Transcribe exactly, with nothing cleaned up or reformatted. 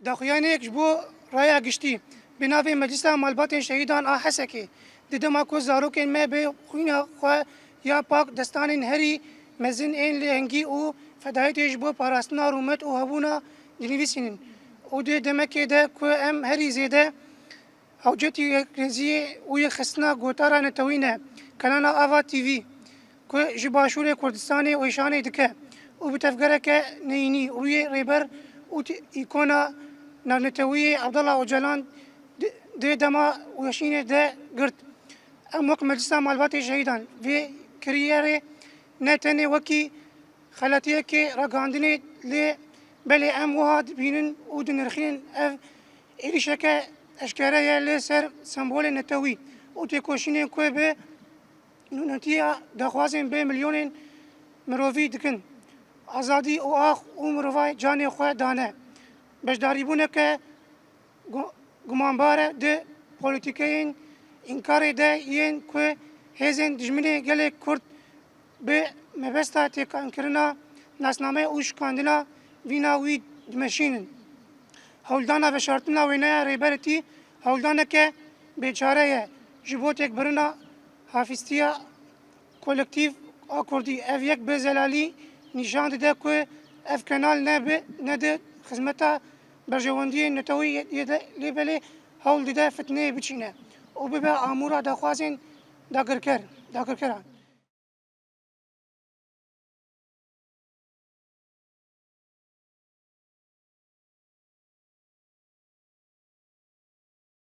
Daxuyaniyek ji bo raya giştî bi navê Meclisa Malbatên Şehîdan a Hesekê, di dema ku zarokên me bi xwîna xwe ya pak destanên herî mezin ên lêhengî û fedayetê ji bo parastina rûmet û hebûna dinivîsînin û di demekê de ku em herî zêde hewcetî yekrêziyê û yê xistina gotara netewî ne, kanala Ava T V ku ji Başûrê Kurdistanê êşanê dike û bi tevgereke neyînî rûyê Rêber û t-, îkona navnetewî yê Abdullah Ocalan di, di dema weşînê de girt. Em wek Meclisa Malbatê Şehîdan vê kiriyerê ne tenê wekî xeletiyekê ragihandinê, lê belê em wiha dibînin û dinirxînin, ev êrîşeke eşkere ye li ser sembolên netewî û têkoşînên ku bi nûnetiya daxwazên bê milyonên mirovî dikin, azadî û ax û mirovay canê xwe dane. Beşdarîbûneke gu-, gumanbar e di polîtîkeyên înkarê de yên ku hêzên dijminê gelê Kurd bi mebesta têkankirina nasname û şikandina vîna wî dimeşînin. Hewldana veşartina wêneya Rêberê Tî hewldaneke bêçare ye ji bo têkbirina hafîstiya kolektîf a Kurdî. Ev yek bi zelalî nîşan dide ku ev kanal ne bi, ne di xizmeta berjewendiyên netewî yê de, lê belê hewl dide fitneyê biçîne û bibe amûra daxwazên dagirker, dagirkeran.